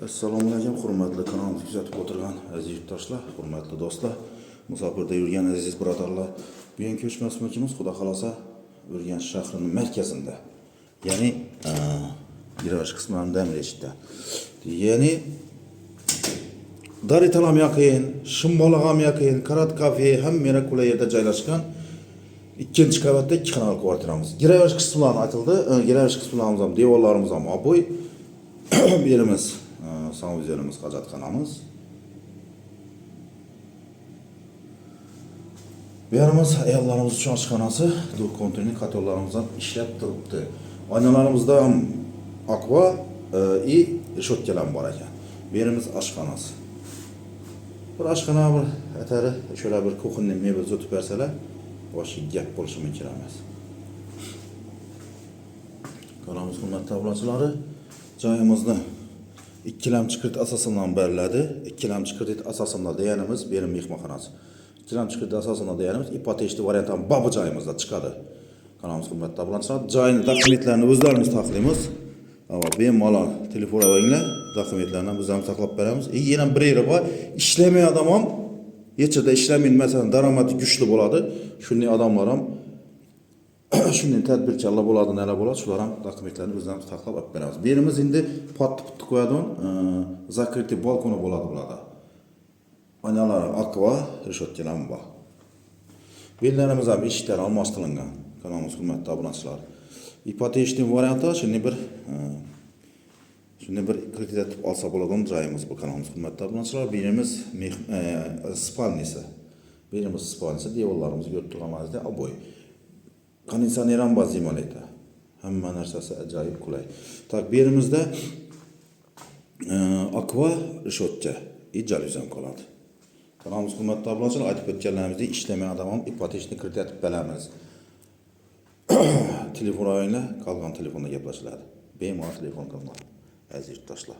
Assalomu alaykum, hurmatli kanalimizni kuzatib o'tirgan aziz yurtdoshlar, hurmatli do'stlar, musofirda yurgan aziz birodarlar. Bugun ko'chmas mulkimiz xudo xolasa Urganch shahrining markazida. Ya'ni Giravash qismida Mirechda. Ya'ni Darital ham yaqin, Shimoliga ham yaqin, Karat kafe hamma yerga qulay yerda joylashgan. Ikkinchi qavatda ikki xonali kvartiramiz. Giravash qismlari aytildi. Giravash qismlarimiz ham, devorlarimiz ham обой. Bu yerimiz санузел imiz, hojatxonamiz. Bu yerimiz ayollarimiz uchun oshxonasi, двухконтурный котел larimiz ham ishlab turibdi. Oynalarimizda ham akva и решётка lar bor ekan. Bu yerimiz oshxonasi. Bir oshxona bir atari shular bir кухонный mebel zotib bersalar, boshqa gap bo'lishi mumkin emas. Kanalimiz hurmatli obunachilari, joyimizni ikkilamchi kredit asosidan beriladi. Ikkilamchi kredit asosida deganimiz berim mehmonxonasi. Ikkilamchi kredit asosida deganimiz ипотечный variant ham bor bu joyimizda chiqadi. Kanalimiz hurmatli obunachilari, joyni dokumentlarini o'zlarimiz taxlaymiz. Ava bemalol telefon olinglar, dokumentlarni biz ham saqlab beramiz. И yana bir yeri bor, ishlamay odam ham hechida ishlamaydi, masalan, daromadi kuchli bo'ladi. Shunday odamlar ham shunday tadbirkorlar bo'ladi, nelar bo'ladi, shular ham dokumentlarni o'zlarimiz taxlab olib beramiz. Bu yerimiz endi patta putta qo'yadigan закрытый balkoni bo'ladi bularda. Oynalari akva, решётка lar ham bor. Bu yerlarimiz ham eshiklari almashtirilgan. Kanalimiz hurmatli obunachilari. Ипотечный varianti shunday bir kredit etib olsa bo'ladigan joyimiz bu kanalimiz hurmatli obunachilari. Bu yerimiz спальни si. Bu yerimiz спальни si, devorlarimizni ko'rib turganlaringizdek обой. Konditsioner ham bor зимолето. Hamma narsasi ajoyib qulay. Так, bu yerimizda akva, решётка и jalyuz ham qoladi. Kanalimiz hurmatli obunachilar, aytib o'tganlarimizdek ishlamagan odam ham ипотечный kredit etib beramiz. Telefon olinglar, qolgan telefonda gaplashiladi. Bemalol telefon qilinglar. Aziz yurtdoshlar.